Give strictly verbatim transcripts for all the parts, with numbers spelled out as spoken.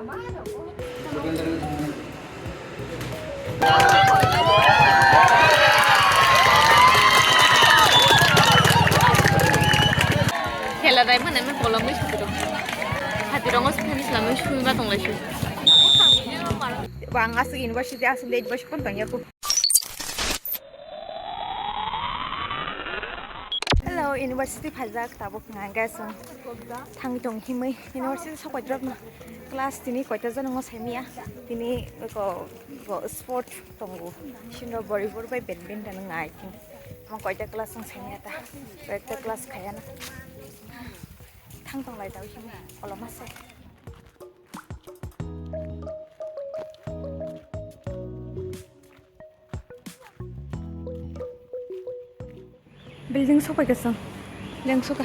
Khela dai mane me kolom bai suti rok. Hati rongo sphani slamwi sui ma tong lai sui. Bang asuk university asuk date bai sukon tong yaku. Hello, university phaijak tabuk hwnka hwnkhe chwng thangwi tong himwi university sok paijak no class tini koita jani ngo saimya tini ko ko sport tongo sino volleyball bai badminton wng I think mo koita class wng saimya ta koita class khaya na thang tong lai tong himwi koloma se. Building sopai khe chwng lengsuka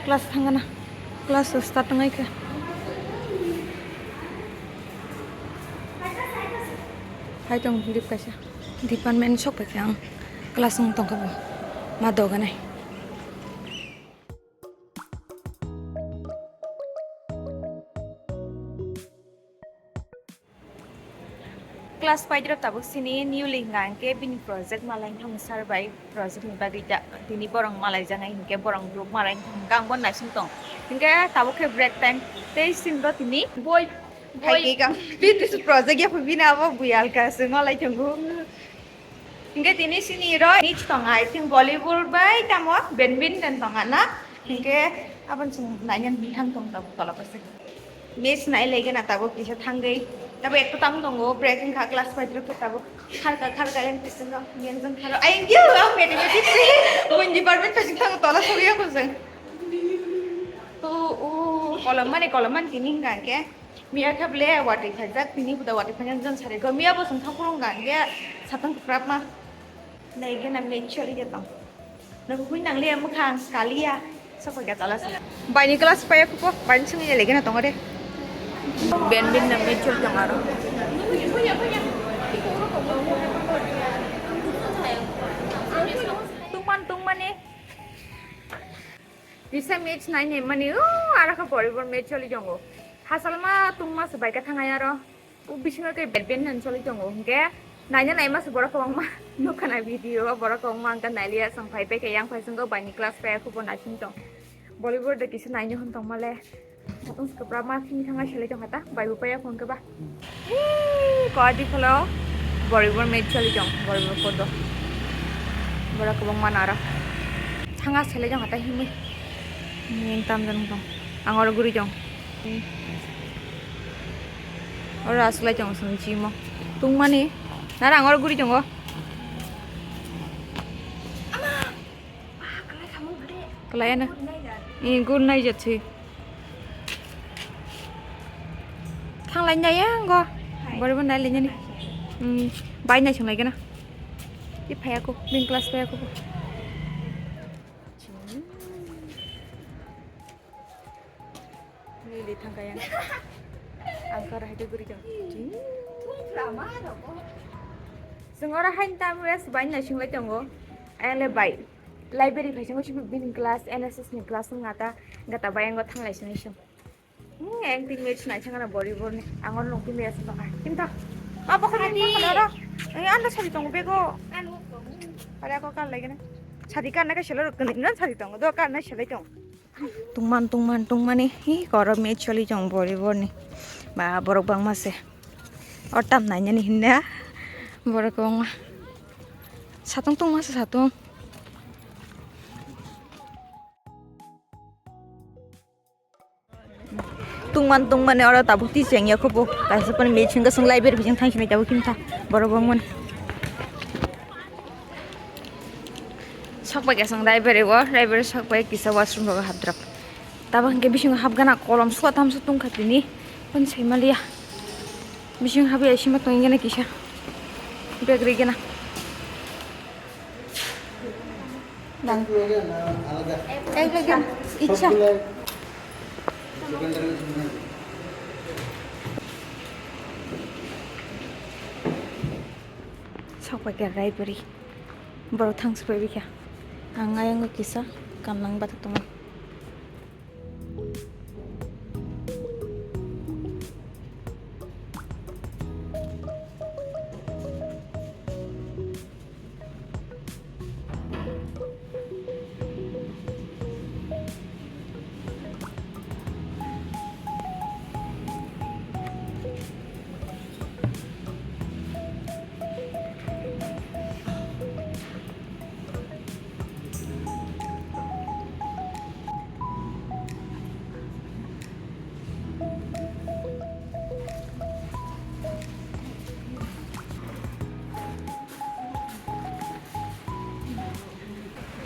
class thangana class start wngnai khe. Hai tong dip kaisa department sopai khe ang class wng tongkha bo ma doganai. Class five rok tabuk sini newly hwnka hwnkhe bini project malai thang sir bai project ni bagwi da tini borok malai janai hinkhe borok group malai thang hwnkhe ang bo naising tong hinkhe tabuk khe break time tei sini bo tini boi boi hai khe kang bini project ya bini abo bui alka se malai thango. Hingke tini sini ro match tonga, I think volleyball bai tamo badminton tonga na? Hingke abon song nainani bithang tong tabuk tola pase. Match nai lege na tabuk kisa thangwi. Tabuk ekto tang tongo, break wngkha class five rok tabuk kharka kharka yang kisingo yang jang kharo. Ayang gyo ang mathematics se. Mon department pasi thang tola sogya ko jang. O o kolom mani kolom mani tini hingka hingke. Miya khe ble watwi phaijak, tini buda watwi phaijak, jang sari go. Miya bo song thang phuru wngkha, hingke satang kwprap ma. Nai gana me choli de tong. Nang hui nang le mwkhang kaliya. Sokoi ga tala sa. Baini class paya kupo, baini sung ile gana tong de. Ben bin na me choli tong aro. Tungman tungmani. Tisa match nai nai mani, o, ara kha volleyball match choli tongo. Hasalma tungma se bai kha thangai aro. O bisingo khe badminton choli tongo. Hingke naina naima se borok kwbangma nukha na video o borok kwbangma hingke nailiya chwng phai pai khe yang phai swngo baini class pai khubo naising tong. Volleyball de kisa naina hwn tongma le. Satung se kwbra ma phini thangna selai tongkha ta, bai bo paya phone khe ba. Hee, koi di kholo, volleyball match choli tong, volleyball kodo. Borok kwbangma naro. Thangna selai tongkha ta himwi. Himwi tam jan tong. Ang oro guri tong. Oro aslai tong song chimo. Tungmani. Nara ang oro guri tongo. Kalai ano. Ee, gun nai jat se. Thang lai nai ya, go. Bori bo nai lai nani. Hmm, bai nai sung lai gana. I phai ako, bin class phai ako. Nili thang kaya. Ang kar hai guri jang. Sung ora hai tam wes bai nai sung lai tongo. Ele bai. Library phai sung bini class, N S S ni class wng ata, gata bai ang thang lai sung sung. Hmm, ang tin match nai sung ana volleyball ni. Ang oro nung tin match nung ai. Kinta. Apa kali ni? Ora. Ang anda sari tongo bego. Anu. Ada aku kal lagi na. Sari kan na ka selo ruk ni na sari tongo. Do kan na selo tongo. Tungman tungman tungmani hi koro match choli tong volleyball ni ba borok bangma se o tam nainani hinna borok bangma satung tungma se satung. Tungman tungmani oro tabuk tiseng ya khupo kaisa pani match hingke sung library bising thang sinai tabuk kimtha borok bangmani. Sok bai kaisa library o, library sok bai kisa washroom rogo hapdrop. Tabuk hingke bisingo hapgana kolom suwa tamsa tungkha tini. Pon saimaliya. Bisingo hapya sima tongigana kisa. Bag rigana. Nang. Ek lagi icha. Sok bai khe library. Borok thang se pai bikha. Ang ayang kisa kan nang bathak tongmani.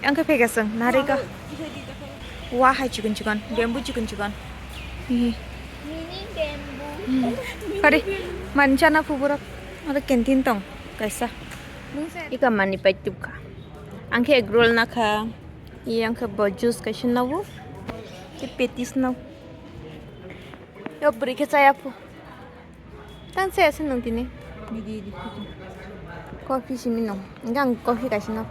Ang khe phekasung narika. Wa hai chikon chikon, bamboo chikon chikon. Hihi. Mini bamboo. Hmm. Pare, manchana phuburok. Ada canteen tong, kaisa. Ika mani pai tupka. Ang khe egg roll nakha. Iya ang khe bo juice kaisa nawo. Te petis nawo. Yo bwrwi khe chaya phu. Tang se ese nung tini. Di, di, di, di. Coffee simi nung. Enggak, coffee kasih nung.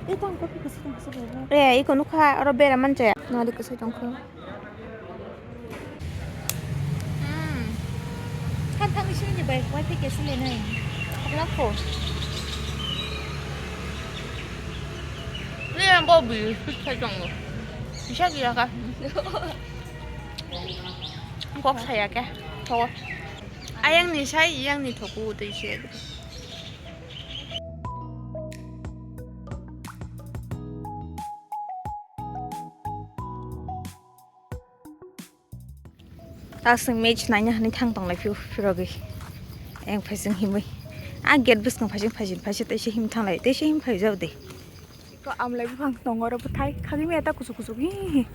Eh, tang coffee kasih, tang kasih, tang kasih. Eh, iko nukha, oro bera manchaya. Nari kasih tong kho. Hmm. Kan tang isi ni bai, wifi kasih le nai. Apa kho? Ini yang kau beli, susah dong lo. Bisa gila kah? Kok saya kah? Kok. Ayang ni sai, yang ni thoku tei se. Tasing match naina hani thang tong lai phiu phirogwi. Eng phaising himwi. A gate bwskang phaising phaising phaising tei se him thang lai tei se him phai jao de. Ko amlai buphang tongo ro bwthai khagwi maya ta kuchuk kuchuk hi hi.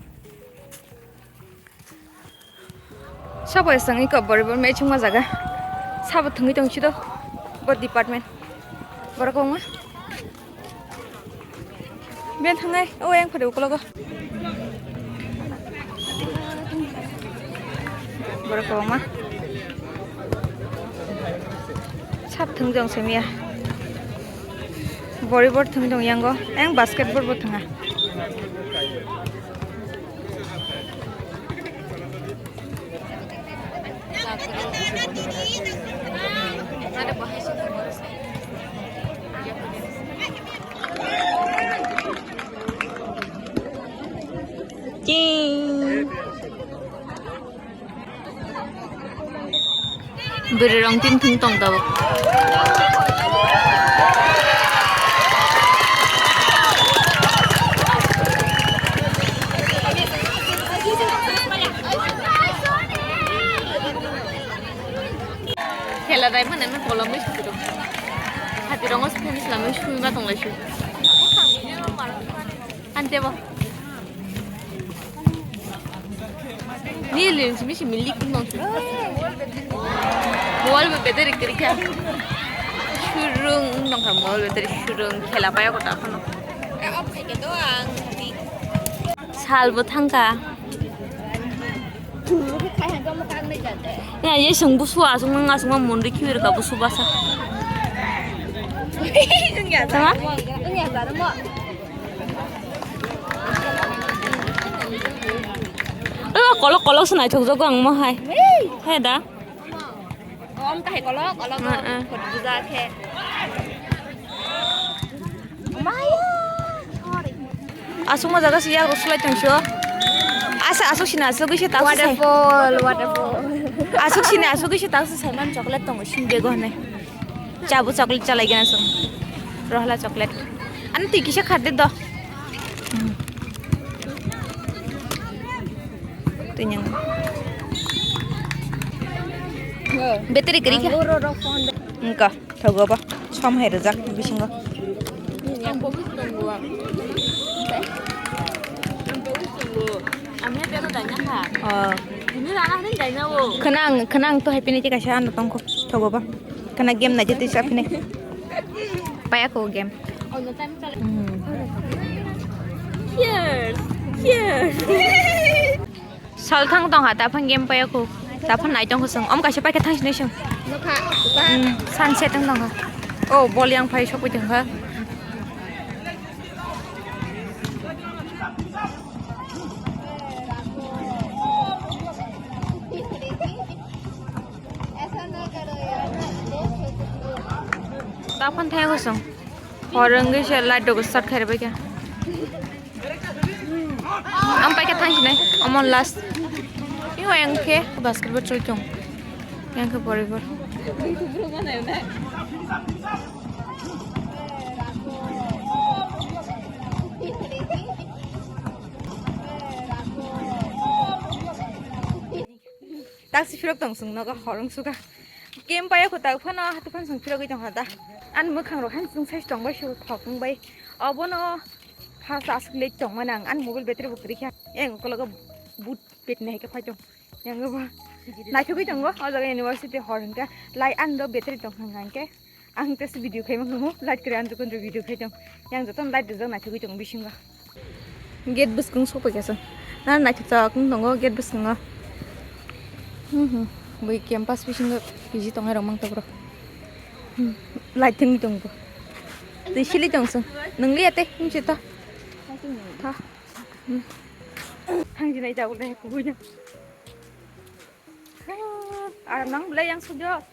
Sabo esang iko boribor mechungma jaga. Sabo thwngwi tong sido. Bo department. Borok kwbangma. Ben thangnai. O yang phade ukologo. Borok kwbangma. Sab thwng jong semiya. Boribor thwng jong yango. Yang basketball bo thwnga. Ching. Bwrwi rong tin thung tong tabuk. Khela dai mane me kolom bai sukiro. Hati rongo sukhe ni slamwi sui ma tong lai sui. Ante bo. Ni lin simi simi lik nong. Mobile bo battery kiri kya. Surung nong kha mobile battery surung khela paya kota khano. Sal bo thangka. Ya ye sung busu asung nang asung ma monri khiwi rwkha busu basa. Sama? O kolok kolok se naithok jago ang mo hai. Hai da. Om tahai kolok kolok. Ah, ah. Buja khe. Aswk ma jaga se yak rw swlai tong sio. Asa aswk sini aswk gwi se tak se sai. Waterfall, waterfall. Aswk sini aswk gwi se tak se sai man chocolate tongo sini bego hwnwi. Chabu chocolate chalai gana song. Rohla chocolate. Ani twi kisa khar de do. Hmm. Twi nyang. Battery kiri kha. Anggo ro ro phone. Engka. Thogo ba, som hai rijak bisingo. Ang bo buji tongo. Ang bo buji tongo. Ang ya tero daina kha. Oh. Ini rana hini daina wo. Khnang, khnang to happy ni kaisa ano tongkho thogo ba. Khna game na jeti sa phine. Paya ko game. Oh, no time chale. Hmm. Cheers. Cheers. Salthang tong ha, taphang game paya khu. Taphang nai tong khu sung. Om kaisa paikha thang sinai sung. Nokha, upa. Hmm, sunset tong tong ha. Oh, bol yang phai sokwi tong ha. Taphang thang khu sung. Hor wngwi se light rok start khairokbaikha. Ang paikha thang sinai, omo last. Iyo, yang khe basketball choli tong. Yang khe volleyball. Tak si phirok tong sung nogo horong suga. Game paya kho tak phano hatu phan sung phirogwi tong hada. An mwkhang rok han sung sai tong bai su thok bai. Obono First aswk late tongmani ang, ani mobile battery bo kwrwi kha. Yang ukologo boot pet nai khe phai tong. Yang bo naithogwi tongo, o jaga university hor hwnkhe. Lai ang do battery tong hwnkha hwnkhe. Ang test video khai mangkhamu, light kwrwi ang jokon video khai tong. Yang jotono light rijak naithogwi tongo bisingo. Gate bwskang sokphaikha chwng. Na naithok chak wng tongo gate bwskango. Hmm, hmm. Bui campus bisingo P G tongnai rok mangtok rok. Hmm. Light thwngwi tongo. Twi sili tong chwng. Nwngliya tei himse to. Tha. Hmm. Thangjinai jagulnai kubuino. Aram nang belai yang sujok.